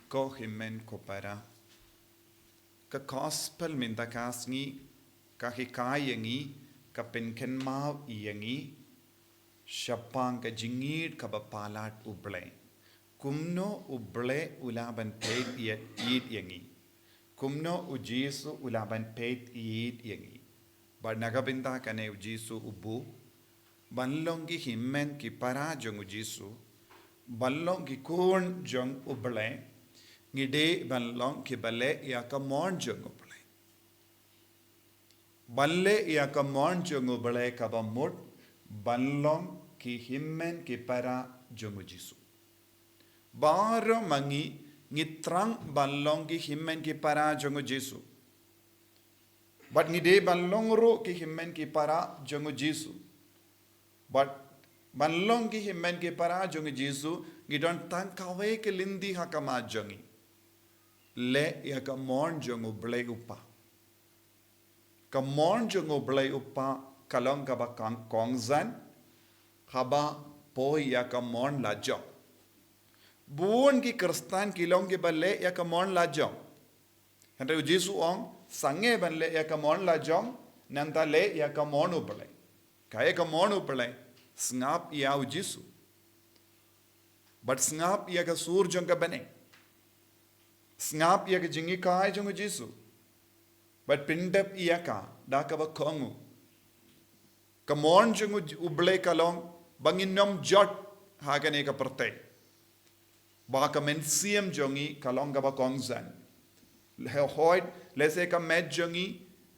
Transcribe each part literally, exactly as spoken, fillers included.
Ko hynmen ko para, ka gospel mynta ka sngi ka hikai ïa ngi, ka pynkynmaw ïa ngi shaphang ka jingïeit kaba palat U Blei. Kumno U Blei u lah ban peit ïa, ïeit ïa ngi? Kumno U Jisu u lah ban peit ïeit ïa ngi? Bad na ka bynta kane U Jisu u buh ban long ki hynmen ki para jong U Jisu, ban long ki khun jong U Blei, ngi dei ban long kiba leh ïa ka mon jong U Blei. Ban leh ïa ka mon jong U Blei kaba mut ban long ki hynmen ki para jong U Jisu. Baroh ma ngi ngi thrang ban long ki hynmen ki para jong U Jisu. Bad ngi dei ban long ruh ki hynmen ki para jong U Jisu. Bad ban long ki hynmen ki para jong U Jisu, ngi don tang kawei ka lynti ha khmat jong ngi. Leh ïa ka mon jong U Blei U Kpa. Ka mon jong U Blei U Kpa ka long kaba kong, kongsan, haba poi ïa ka mon lajong. Bun ki Khristan ki long kiba leh ïa ka mon lajong. Hynrei U Jisu u ong, sangeh ban leh ïa ka mon lajong, nangta leh ïa ka mon U Blei. Kaei ka mon U Blei? Sngap ïa U Jisu. Bad sngap ïa ka sur jong ka bneng. Sngap ïa ka jinghikai jong U Jisu. Bad pyndep ïa ka da kaba kohnguh. Ka mon jong U, U Blei ka long ba ngin ym jot ha kane ka pyrthei. Ba ka mynsiem jong ngi ka long kaba kongsan. Hooid, lehse ka met jong ngi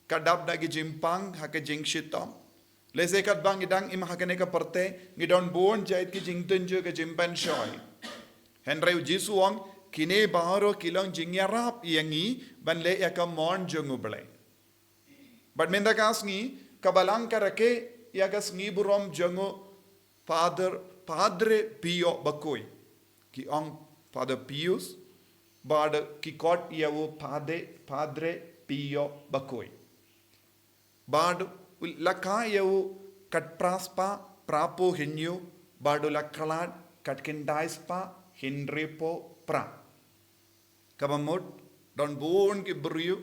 ka dap da ki jingpang ha ka jingshitom. Lehse katba ngi dang im ha kane ka pyrthei, ngi don bun jait ki jingtynjuh, ki jingpynshoi. Hynrei U Jisu u ong, kine baroh ki long jingïarap ïa ngi ban leh ïa ka mon jong U Blei. Bad mynta ka sngi, ka Balang ka rakhe ïa ka sngi burom jong u Father, Padre Pio bakhuid. Ki ong Father Pius, bad ki khot ïa u Padre, Padre Pio bakhuid. Bad u la kha ïa u khatphra spah phraphew hynñiew, bad u la khlad khatkhyndai spah hynriewphew phra. Kaba mut, don bun ki briew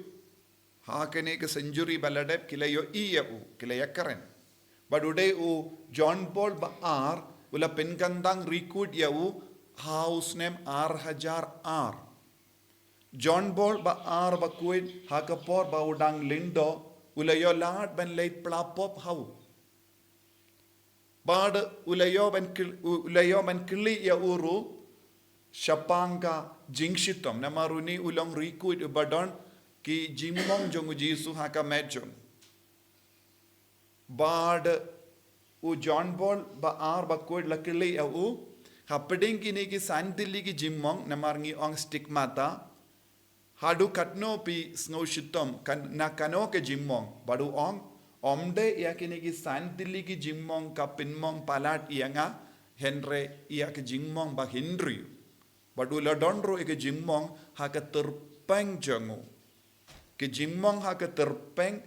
ha kane ka century ba la dep ki la ïohi ïa u, ki la ïakren. Bad u dei u John Paul ba ar, u la pynkyntang rikut ïa u ha u snem ar hajar ar. John Paul ba ar bakhuid ha ka por ba u dang lyngdoh, u la ïoh lad ban leit pla pop ha u. Bad u la ïoh ban kyl-, u la ïoh ban kylli ïa u ruh shaphang ka jingshitom, namar une u long rikut uba don ki jingmong jong U Jisu ha ka met jong u. Bad u John Paul ba ar bakhuid la kylli ïa u, hapdeng kine ki san tylli ki jingmong, namar ngi ong stigmata, haduh katno phi sngew shitom, kan, na kano ka jingmong? Bad u ong, ym dei ïa kine ki san tylli ki jingmong ka pynmong palat ïa nga, hynrei ïa ka jingmong bahynriew. Bad u la don ruh ïa ka jingmong ha ka tyrpeng jong u. Ka jingmong ha ka tyrpeng,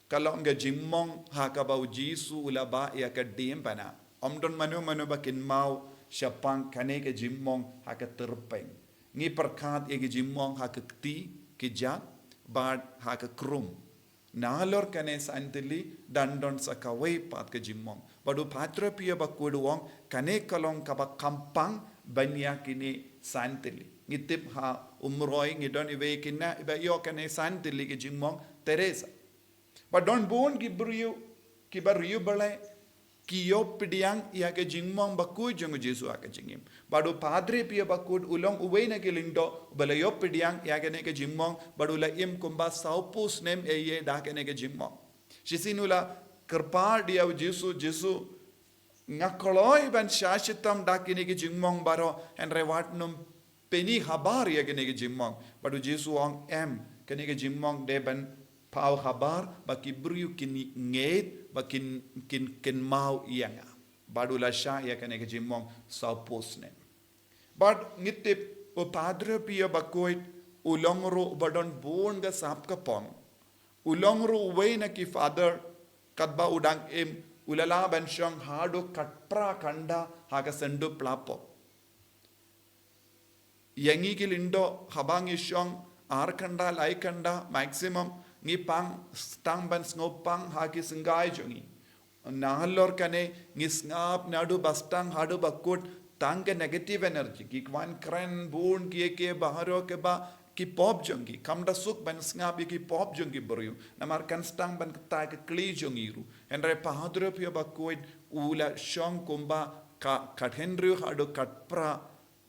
ka long ka jingmong ha kaba U Jisu u la bah ïa ka diengphna. Ym don mano mano ba kynmaw shaphang kane ka jingmong ha ka tyrpeng. Ngi pyrkhat ïa ka jingmong ha ka kti, ka jak, bad ha ka khrum. Nalor kane san tylli, dang don sa kawei pat ka jingmong. Bad u Padre Pio bakhuid u ong, kane ka long kaba kongpang ban ïa kine san tylli. Ngi tip ha Umroi ngi don iwei i khynnah iba ïoh kane san tylli ki jingmong, Teresa. Bad don bun ki briew, kiba riewblei, ki ïoh pdiang ïa ka jingmong bakhuid jong U Jisu ha ka jingim. Bad u Padre Pio bakhuid u long uwei na ki lyngdoh uba la ïoh pdiang ïa kane ka jingmong, bad u la im kumba sawphew snem ïa ïa da kane ka jingmong. Shisien u la kyrpad ïa U Jisu, Jisu, nga kloi ban shah shitom da kine ki jingmong baroh, hynrei wat nym pyni habar ïa kine ki jingmong. Bad u Jisu u ong em, kine ki jingmong dei ban paw habar, ba ki briew kin ngeit, ba kin, kin, kin kynmaw ïa nga. Bad u la shah ïa kine ki jingmong sawphew snem. Bad ngi tip u Padre Pio bakhuid, u long ruh uba don bun ka sap ka pong. U long ruh uwei na ki father, katba u dang im, u la lah ban shong haduh khatphra kynda ha ka synduh pla pop. Ïa ngi ki lyngdoh haba ngi shong ar kynda lai kynda maximum ngi pang tang ban sngewpang ha ki syngkai jong ngi. Nalor kane ngi sngap naduh ba stang haduh ba kut tang ka negative energy. Ki kwah kren bun ki ki baroh kiba ki pop jong ki. Kam da suk ban sngap ïa ki pop jong ki briew. Namar kan stang ban kata ka kli jong ngi ruh. Hynrei Padre Pio bakhuid u la shong kumba ka khathynriew haduh khatphra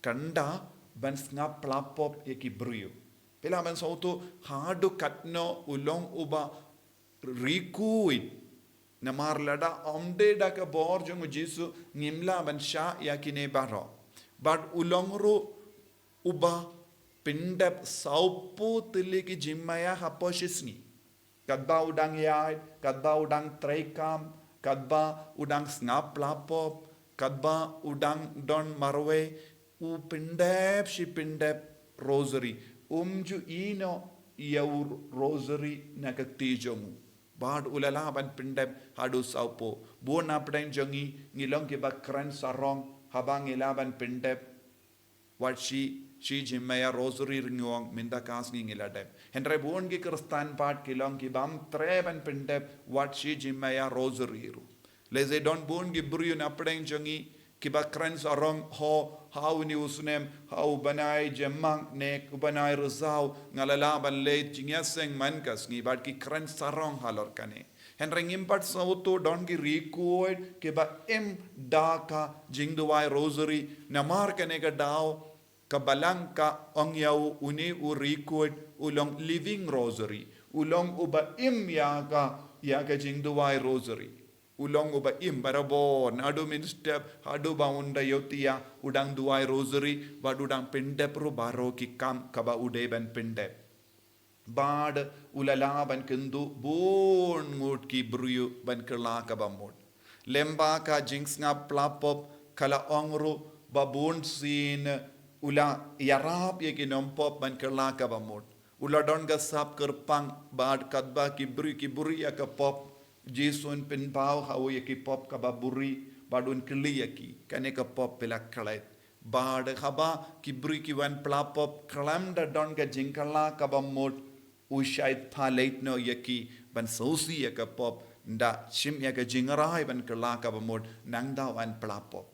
kynda ban sngap pla pop ïa ki briew. Phi lah ban sngewthuh haduh katno u long uba ri khuid. Namar lada ym dei da ka bor jong u Jisu ngim lah ban shah ïa kine baroh. Bad u long ruh uba pyndep sawphew tylli ki jingmaïa hapoh shi sngi. Katba u dang ïaid, katba u dang treikam, katba u dang sngap pla pop, katba u dang don marwei, u pyndep shi pyndep rosary. Um ju ïehnoh ïa u rosary na ka kti jong u. Bad u la lah ban pyndep haduh sawphew. Bun na pdeng jong ngi, ngi long kiba kren sarong, haba ngi lah ban pyndep wat shi, shi jingmaïa rosary ruh ngi ong mynta ka sngi ngi la dep. Hynrei bun ki Khristan pat ki long kibym treh ban pyndep wat shi jingmaïa rosary ruh. Lehse don bun ki briew na pdeng jong ngi kiba kren sarong, ho, ha une u snem, ha u bnai Jymmang ne u bnai Risaw nga la lah ban leit jingïaseng man ka sngi, bad ki kren sarong halor kane. Hynrei ngim pat sngewthuh don ki ri khuid kiba im da ka jingduwai rosary. Namar kane ka daw ka Balang ka ong ïa u une u ri khuid u long living rosary. U long uba im ïa ka, ïa ka jingduwai rosary. U long uba im barabor naduh mynstep haduh ba un da ïohthiah u dang duwai rosary bad u dang pyndep ruh baroh ki kam kaba u dei ban pyndep. Bad u la lah ban kynduh bun ngut ki briew ban kylla kaba mut. Lyngba ka jingsngap pla pop ka la ong ruh ba bun sien u la ïarap ïa ki nongpop ban kylla kaba mut. U la don ka sap kyrpang bad katba ki briew ki buhrieh ïa ka pop, Jisu un pynpaw ha u ïa ki pop kaba buhrieh bad un kylli ïa ki, kane ka pop phi la klet? Bad haba ki briew ki wan pla pop khlem da don ka jingkylla kaba mut, u shait pha leit noh ïa ki ban sngewsih ïa ka pop, nda shim ïa ka jingrai ban kylla kaba mut nangta wan pla pop.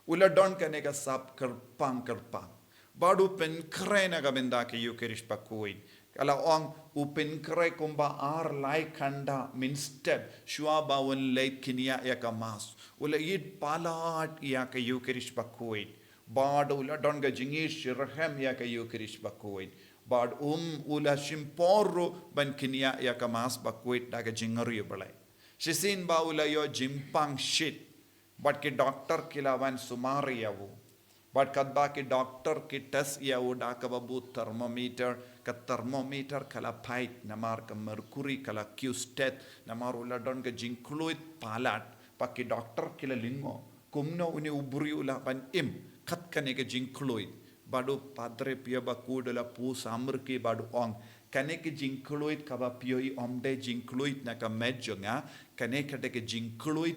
U la don kane ka sap kyrpang kyrpang. Bad u pynkhreh na ka bynta ka Ïukharist bakhuid. Ka la ong u pynkhreh kumba ar lai kynda mynstep shuwa ba un leit kynñiah ïa ka Mass. U la ïit palat ïa ka Ïukharist bakhuid. Bad u la don ka jingshitrhem ïa ka Ïukharist bakhuid. Bad um u la shim por ruh ban kynñiah ïa ka Mass bakhuid da ka jingriewblei. Shisien ba u la ïoh jingpang shit. Bad ki doktor ki la wan sumar ïa u. Bad katba ki doktor ki test ïa u da kaba buh thermometer, ka thermometer ka la pait namar ka mercury ka la kiew stet, namar u la don ka jingkhluit palat. Bad ki doktor ki la lyngngoh kumno une u briew u lah ban im kat kane ka jingkhluit. Bad u Padre Pio bakhuid u la pyrshang ki bad u ong, kane ka jingkhluit kaba phi ïohi ym dei jingkhluit na ka met jong nga, kane ka dei ka jingkhluit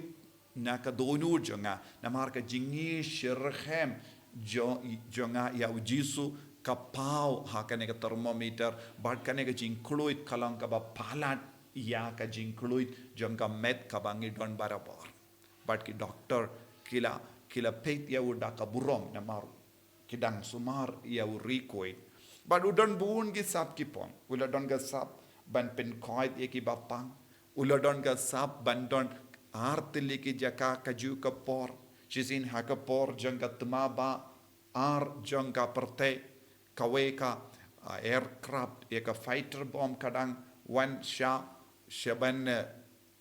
na ka dohnud jong nga, namar ka jingshitrhem jong, jong nga ïa u Jisu ka paw ha kane ka thermometer, bad kane ka jingkhluit ka long kaba palat ïa ka jingkhluit jong ka met kaba ngi don barabor. Bad ki doktor ki la, ki la peit ïa u da ka burom namar ki dang sumar ïa u ri khuid. Bad u don bun ki sap ki pong. U la don ka sap ban pynkhuid ïa ki bapang. U la don ka sap ban don ar tylli ki jaka kajuh ka por. Shisien ha ka por jong ka thma ba ar jong ka pyrthei, kawei ka, ah, aircraft ïa ka fighter bomb ka dang wan sha, sha ban, eh,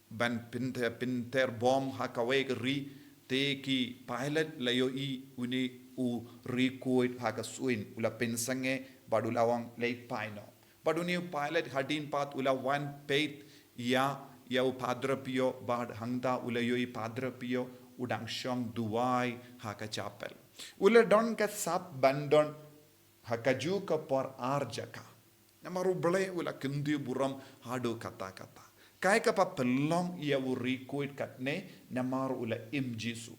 ban pynter, pynter bom ha kawei ka ri, te ki pilot la ïohi une u ri khuid ha ka suiñ, u la pynsangeh bad u la wan leit phai noh. Bad une u pilot hadien pat u la wan peit ïa, ïa u Padre Pio bad hangta u la ïohi Padre Pio u dang shong duwai ha ka chapel. U la don ka sap ban don ha kajuh ka por ar jaka. Namar u Blei u la kyntiew burom haduh katta katta. Kaei kaba pynlong ïa u ri khuid katne, namar u la im Jisu.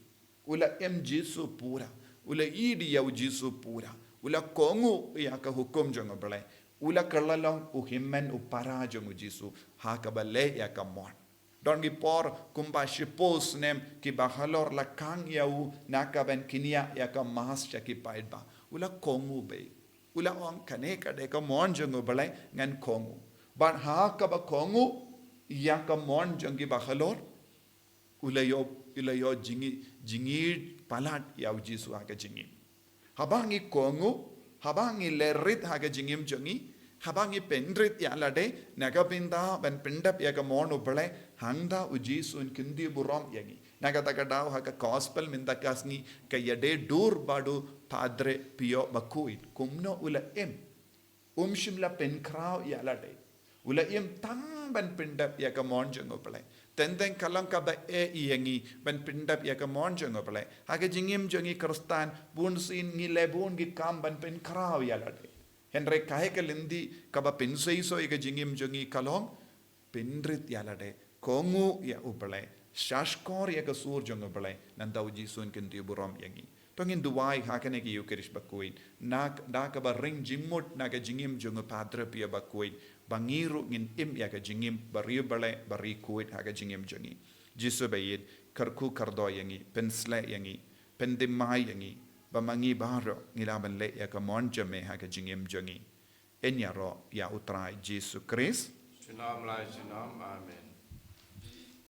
U la im Jisu pura. U la ïeit ïa u Jisu pura. U la kohnguh ïa ka hukum jong U Blei. U la kylla long u hynmen u para jong U Jisu ha kaba leh ïa ka mon. Don ki por kumba shiphew snem ki bahalor la khang ïa u na ka ban kynriah ïa ka Mass sha ki paidbah. U la kohnguh bha. U la ong kane ka dei ka mon jong U Blei, ngan kohnguh. Bad ha kaba kohnguh ïa ka mon jong ki bahalor, u la ïoh, u la ïoh jingï, jingïeit palat ïa U Jisu ha ka jingim. Haba ngi kohnguh, haba ngi leh rit ha ka jingim jong ngi, haba ngi pynrit ïa lade na ka bynta ban pyndep ïa ka mon U Blei, hangta U Jisu un kyntiew burom ïa ngi. Na kata ka daw ha ka gospel mynta ka sngi ka ïadei dur bad u Padre Pio bakhuid. Kumno u la im? Um shym la pynkhraw ïa lade. U la im tang ban pyndep ïa ka mon jong U Blei. Teng teng ka long kaba eh ïa ngi ban pyndep ïa ka mon jong U Blei. Ha ka jingim jong ngi Khristan, bunsien ngi leh bun ki kam ban pynkhraw ïa lade. Hynrei kaei ka lynti kaba pynseisoh ïa ka jingim jong ngi ka long pynrit ïa lade, kohnguh ïa U Blei, shahshkor ïa ka sur jong U Blei, nangta U Jisu un kyntiew burom ïa ngi. To ngin duwai ha kane ka Eucharist bakhuid, na, da kaba ring jingmut na ka jingim jong u Padre Pio bakhuid, ba ngi ruh ngin im ïa ka jingim ba riewblei ba riewkhuid ha ka jingim jong ngi. Jisu baïeit, kyrkhu kyrdoh ïa ngi, pynshlei ïa ngi, pynthymmai ïa ngi, ba ma ngi baroh ngi lah ban leh ïa ka mon jong me ha ka jingim jong ngi. Yn ïaroh ïa U Trai Jisu Khrist. Junom la junom, amen.